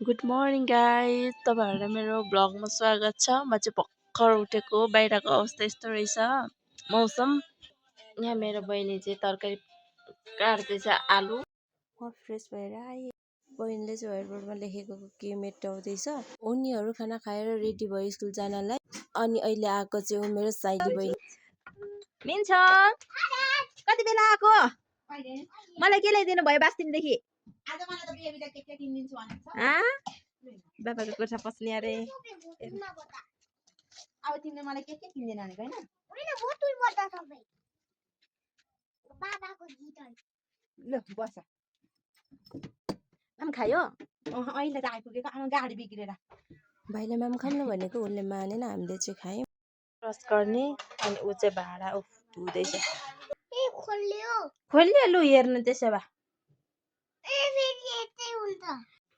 Good morning guys, तपाईँहरूलाई मेरो ब्लगमा स्वागत छ। म चाहिँ भर्खर उठेको। बाहिरको अवस्था यस्तो रहेछ मौसम। यहाँ मेरो बहिनी चाहिँ तरकारी काट्दैछ, आलु। म फ्रेस भएर आएँ। बहिनीले चाहिँ व्हाइट बोर्डमा लेखेको के मेटाउँदैछ। उनीहरू खाना खाएर रेडी भयो स्कुल जानलाई। अनि अहिले आएको चाहिँ ऊ मेरो साइली बहिनी। मिन्छ कति बेला आएको? मलाई के ल्याइदिनु भयो बास्तिमदेखि? आज मलाई त बेबीले के किनिदिन्छु भनेको छ। बाबाको कोठा पस्ने अरे। अब तिमीले मलाई के किनिदिनु भनेको हैन? हैन बोतल बता सबै। बाबाको गिटार। ल बस। आम खायो? अहिले त आइपुगेको गाडी बिग्रेर। भाइले माम खानु भनेको उसले मानेन, हामीले चाहिँ खायौँ। ब्रस गर्ने अनि ऊ चाहिँ भाँडा धुँदैछ। खोल्यो लु हेर्नु त्यसो भए।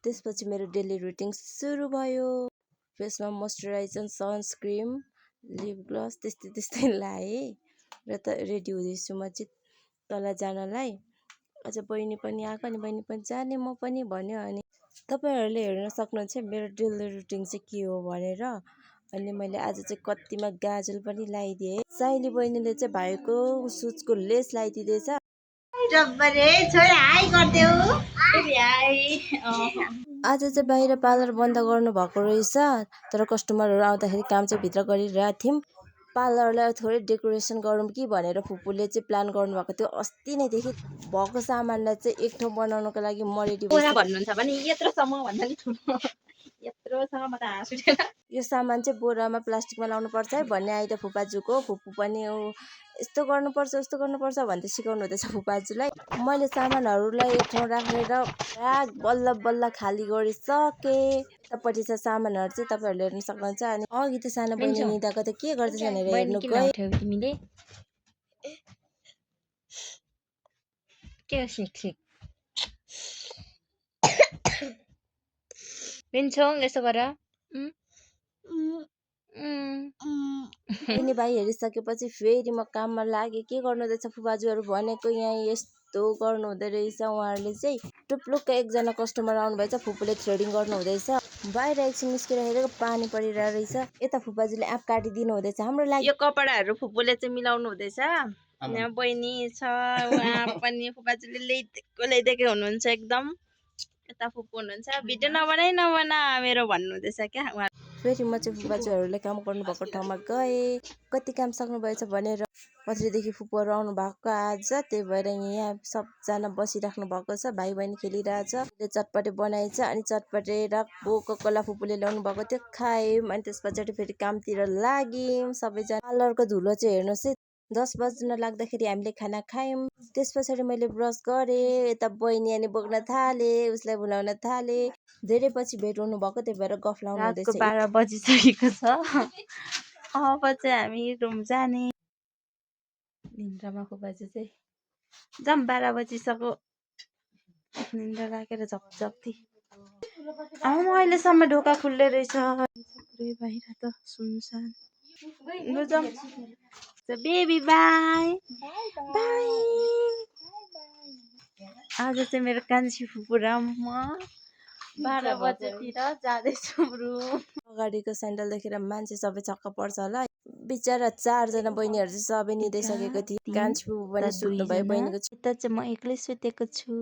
त्यसपछि मेरो डेली रुटिन सुरु भयो। फेसमा मोइस्चराइजर, सनस्क्रिम, लिप ग्लोस त्यस्तै लाएँ र त रेडी हुँदैछु म चाहिँ तल जानलाई। अझ बहिनी पनि आएको अनि बहिनी पनि जाने म पनि भन्यो। अनि तपाईँहरूले हेर्न सक्नुहुन्छ मेरो डेली रुटिन चाहिँ के हो भनेर। अनि मैले आज चाहिँ कत्तिमा गाजल पनि लगाइदिएँ। साइली बहिनीले चाहिँ भाइको सुजको लेस लगाइदिँदैछ। आज चाहिँ बाहिर पार्लर बन्द गर्नु भएको रहेछ, तर कस्टमरहरू आउँदाखेरि काम चाहिँ भित्र गरिरहेको थियौँ। पार्लरलाई थोरै डेकोरेसन गरौँ कि भनेर फुपूले चाहिँ प्लान गर्नुभएको थियो। अस्ति नैदेखि भएको सामानलाई चाहिँ एक ठाउँ बनाउनको लागि म रेडी बोरा भन्नुहुन्छ भने यत्रोसम्म भन्दा नि ठुलो यत्रोसँग म त हाँस उठेन। यो सामान चाहिँ बोरामा प्लास्टिकमा लाउनुपर्छ है भन्ने आइडिया फुपाजुको। फुपू पनि यस्तो गर्नुपर्छ उस्तो गर्नुपर्छ भन्दै सिकाउनु हुँदैछ फुपाजुलाई। मैले सामानहरूलाई एक ठाउँ राखेर बल्ल बल्ल खाली गरिसकेँ। यतापट्टि छ सामानहरू चाहिँ तपाईँहरूले हेर्न सक्नुहुन्छ। अनि अघि त सानो बहिनी निदाको त के गर्दैछ भनेर हेर्नु गएँ। तिमीले के सिक्छिक मिन्छौँ यसो गर। बहिनी भाइ हेरिसकेपछि फेरि म काममा लागेँ। के गर्नु हुँदैछ फुपाजुहरू भनेको यहाँ यस्तो गर्नु हुँदो रहेछ। उहाँहरूले चाहिँ टुप्लुक्क एकजना कस्टमर आउनुभएछ, फुपूले थ्रेडिङ गर्नु हुँदैछ। बाहिर एकछिन निस्केर हेरेको पानी परिरहेको रहेछ। यता फुपाजुले आँप काटिदिनु हुँदैछ हाम्रो लागि। यो कपडाहरू फुपूले चाहिँ मिलाउनु हुँदैछ। यहाँ बहिनी छ, उहाँ पनि फुपाजुले ल्याइदिएकै हुनुहुन्छ एकदम। यता फुपू हुनुहुन्छ, भिडियो नबना मेरो भन्नु हुँदैछ क्या उहाँ। फेरि म चाहिँ फुपाजुहरूले काम गर्नुभएको ठाउँमा गएँ। कति काम सक्नुभएछ भनेर। पछिदेखि फुपूहरू आउनु भएको आज, त्यही भएर यहाँ सबजना बसिराख्नु भएको छ। भाइ बहिनी खेलिरहेछ। चटपटे बनाएछ अनि चटपटे र कोका कोला फुपूले ल्याउनु भएको थियो, खायौँ। अनि त्यस पछाडि फेरि कामतिर लाग्यौँ सबैजना। पार्लरको धुलो चाहिँ हेर्नुहोस् है, 10 बज्न लाग्दाखेरि हामीले खाना खायौँ। त्यस पछाडि मैले ब्रस गरेँ, यता बहिनी अनि बोक्न थालेँ, उसलाई बोलाउन थालेँ। धेरै पछि भेट हुनु भएको, त्यही भएर गफ लाउनु हुँदैछ। रातको 12 बजिसकेको छ। अब चाहिँ हामी रुम जाने। निन्द्रामा फुपाजु चाहिँ जम 12 बजिसक्यो। निन्द्रा लागेर झपझप्ती। अहिलेसम्म ढोका खुल्ले रहेछ। बाहिर त सुनसान। लु जाम। Baby by by. आज चाहिँ मेरो कान्छी फुपू र म 12 बजेतिर जाँदैछौँ रुम। अगाडिको स्यान्डल देखेर मान्छे सबै छक्क पर्छ होला। बिचरा 4 जना बहिनीहरू चाहिँ सबै निदैसकेको थिए। कान्छी फुपू पनि सुत्नु भयो बहिनीको। यता चाहिँ म एक्लै सुतेको छु।